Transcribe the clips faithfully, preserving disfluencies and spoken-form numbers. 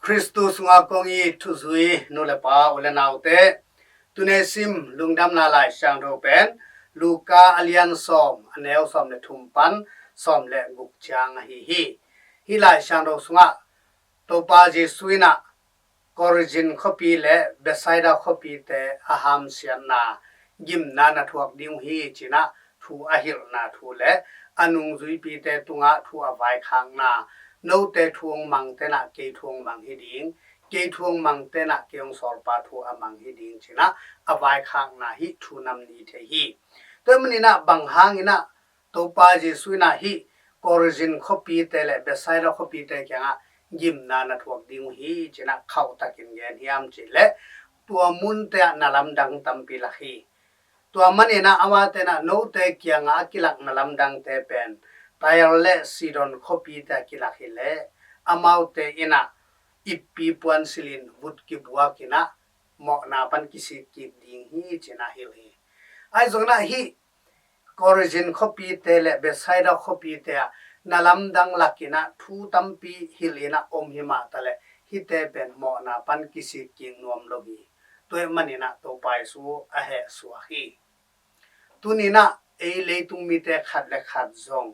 Khristu sungah kong it thuzui nu le pa, u le naute, tuni sim Lungdamna Lai Siangtho pen Luka a lian sawm, a neu sawm le thum pan sawm le guk ciang ahi hi. Hih Lai Siangtho sungah Topa Jesu in ah Korazin khuapi le Bethsaida khuapite a hamsiatna gimna na thuak ding uh hi, ci-in ah thu a hilhna thu le a nungzuipite tungah thu a vaikhakna, note thu hong mangte in ah kei thu hong mang hi ding, kei thu hong mangte in ah kei hong sawlpa thu a mang hi ding, ci-in ah a vaikhakna hih thu nam ni thei hi. Tua ahih manin ah bang hangin ah Topa Jesu in ah hih Korazin khuapite le Bethsaida khuapite kiangah gimna na thuak ding uh hi, ci-in ah khauhtakin gen hiam cih leh, tua munte ah na lamdang tampi lak hi. Tua manin ah amate in ah note kiangah a kilak na lamdangte pen Tyre le Sidon khuapite a kilak hi leh, amaute in ah ippi puan silhin vut kibuakin ah mawhna pan kisik kik ding hi, ci-in ah hilh hi. Ahi zongin ah hih Korazin khuapite le Bethsaida khuapite ah na lamdang lakin ah thu tampi hilhin ah om hi mah taleh, hihte pen mawhna pan kisik kik nuam lo hi. Tua ahih manin ah Topa Jesu a hehsuak hi. Tuni-in ah ei leitung mite khat le khat zong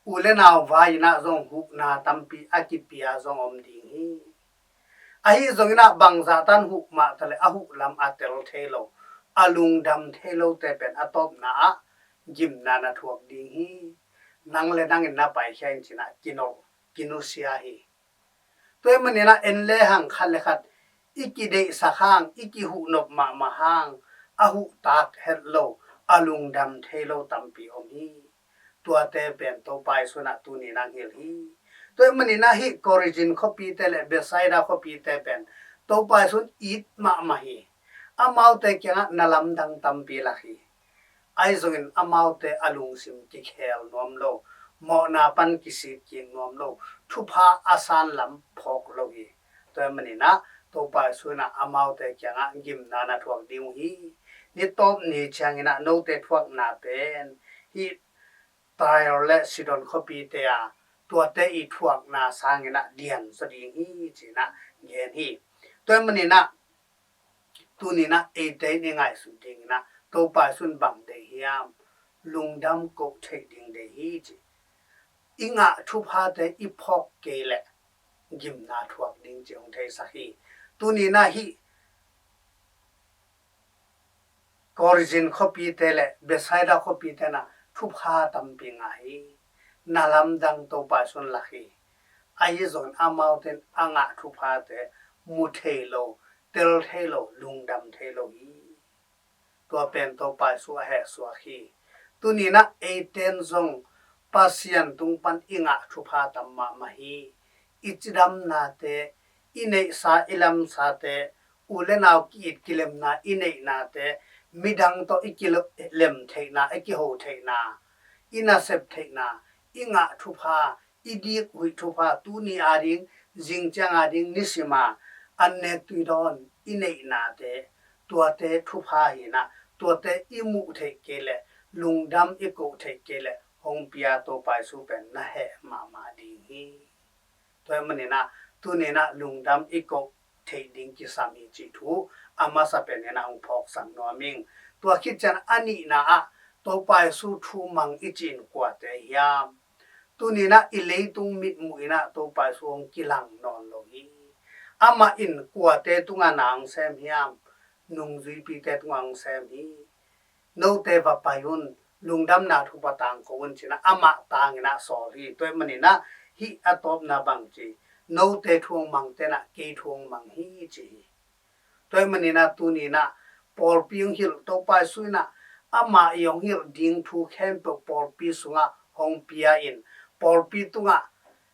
u le nau vai-in ah zong huhna tampi a kipia zong om ding hi. Ahi zongin ah bangzah tan huh mah taleh a huh lam a tel thei lo, a lungdam thei lote pen a tawpna ah gimna na thuak ding hi. Nang le nangin na paikhia in, ci-in ah kinol, kinusia hi. Tua ahih manin ah en lehang khat le khat i kideihsak hang, i kihuhnop mahmah hang, a huhtak het lo, a lungdam thei lo tampi om hi. Tuate pen Topa Jesu in ah tuni-in ah hong hilh hi. Tua ahih manin ah hih Korazin khuapite le Bethsaida khuapite pen Topa Jesu in it mahmah hi. Amaute kiangah na lamdang tampi lak hi. Ahi zongin amaute a lungsim kikhel nuam lo, mawhna pan kisik kik nuam lo, thupha a san lam phawk lo hi. Tua ahih manin ah Topa Jesu in ah amaute kiangah gimna na thuak ding uh hi. Ni tawp ni ciangin ah note thuakna pen hih Tyre le Sidon khuapite a, tuate i thuakna sangin ah lian zaw ding hi, ci-in ah gen hi. Tua ahih manin ah tuni-in ah eite in i ngaihsut dingin ah Topa Jesu in bang deih hiam? Lungdam koh theih ding deih hi, ci. I ngah thuphate i phawk kei leh gimna thuak ding cih hong theisak hi. Tuni-in ah hih Korazin khuapite le Bethsaida khuapite in ah thupha tampi ngah hi. Na lamdang Topa Jesu in lak hi. Ahi zongin amaute in a ngah thuphate mu thei lo, tel thei lo, lungdam thei lo hi. Tua pen Topa Jesu a hehsuak hi. Tuni-in ah eite in zong Pasian tung pan i ngah thupha tam mahmah hi. I cidamnate, i neihsa i lemsate, u le nau ki-it kilemna i neihnate, midang tawh i kilem theihna, i kiho theihna, i nasep theihna, i ngah thupha, i dik huih thupha, tuni ading, zing ciang ading, nisim a an nek tui dawn i neihnate, tuate thupha hi-in ah, tuate i muh theih kei leh, lungdam i koh theih kei leh, hong pia Topa Jesu pen na heh mahmah ding hi. Tua ahih manin ah tuni-in ah lungdam i koh theih ding kisam hi cih thu a masa penin ah hong phawksak nuam ing. Tua khit ciang a nihna ah Topa Jesu thu mang i cih in kuate hiam? Tuni-in ah i leitung mitmuh in ah Topa Jesu hong kilang nawn lo hi. Amah in kuate tungah na hong sem hiam? Nungzuipite tungah hong sem hi. Note va pai un, lungdamna thupha tangko un, ci-in ah amah tangin ah sawl hi. Tua ahih manin ah hih a tawpna bang ci, note thu hong mangte in ah kei thu hong mang hi, ci hi. Tua ahih manin ah tuni-in ah pawlpi hong hilh, Topa Jesu in ah amah i hong hilh ding thu khempeuh pawlpi sungah hong pia in, pawlpi tungah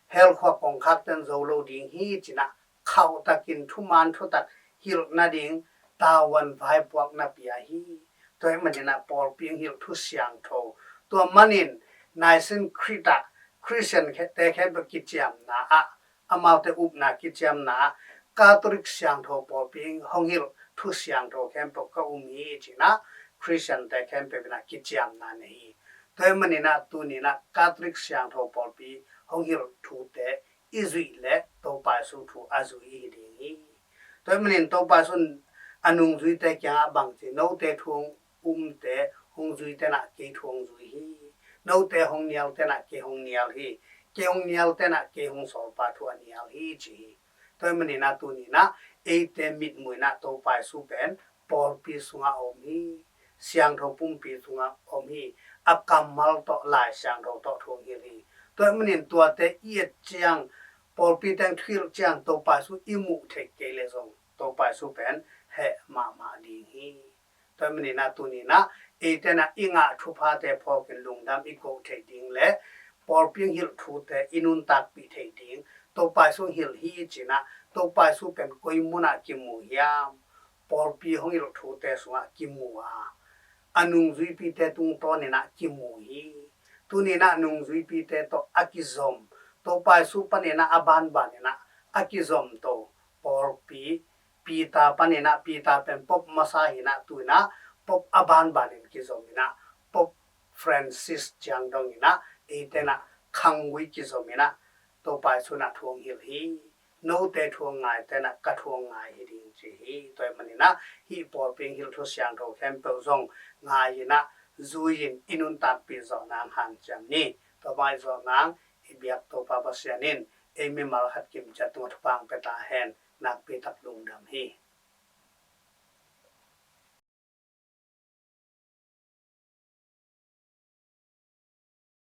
helkhuak kongkhakte in zo lo ding hi, ci-in ah khauhtakin thuman thutak hilh nading tavuan vaipuakna pia hi. Tua ahih manin ah pawlpi hong hilh thu siangtho, tua manin Nicene Creed ah Khristiante khempeuh kiciamna ah, amaute upna kiciamna ah, Catholic siangtho pawlpi hong hilh thu siangtho khempeuh ka um hi, ci-in ah Khristiante khempeuh in ah kiciamna nei hi. Tua ahih manin ah tuni-in ah Catholic siangtho pawlpi hong hilh thute i zuih leh Topa Jesu thu a zui i hi ding hi. Tua ahih manin Topa Jesu in a nungzuite kiangah bang ci, note thu hong umte hong zuite in ah kei thu hong zui hi. Note hong nialte in ah kei hong nial hi. Kei hong nialte in ah kei hong sawlpa thu a nial hi ci hi. Tua ahih manin ah tuni in ah eite mitmuh in ah Topa Jesu pen pawlpi sungah a om hi. Siangtho pumpi sungah a om hi. A kammal tawh, Lai Siangtho tawh thu hong hilh hi. Tua ahih manin tuate i et ciang, pawlpi teng thu hilh ciang Topa Jesu i muh theih kei leh zong Topa Jesu pen heh mahmah ding hi. Tua ahih manin ah tuni in ah eite in ah i ngah thuphate phawkin lungdam i koh theih ding leh pawlpi hong hilh thute i nuntakpih theih ding, Topa Jesu hong hilh hi ci-in ah Topa Jesu pen koi mun ah kimu hiam? Pawlpi hong hilh thute sungah kimu a, a nungzuipite tungtawn in ah kimu hi. Tuni in ah nungzuipite tawh a kizom, Topa Jesu panin ah a banban in ah a kizom to pawlpi, Peter panin ah, Peter pen Pope masa hi in ah, tu in ah Pope a banbanin kizom in ah, Pope Francis ciang dong in ah eite in ah khanggui kizom in ah Topa Jesu in ah thu hong hilh hi. Note thu hong ngaite in ah ka thu hong ngai hi ding ci hi. Tua ahih manin ah hih pawlpi hong hilh thu siangtho khempeuh zong ngai in ah zui-in i nuntakpih zawh nang hanciam ni. Tua bang i zawh nang i biak Topa Pasian in ei mimal khat kimciat tungah thupha hong pia ta hen. Nakpi tak lungdam hi.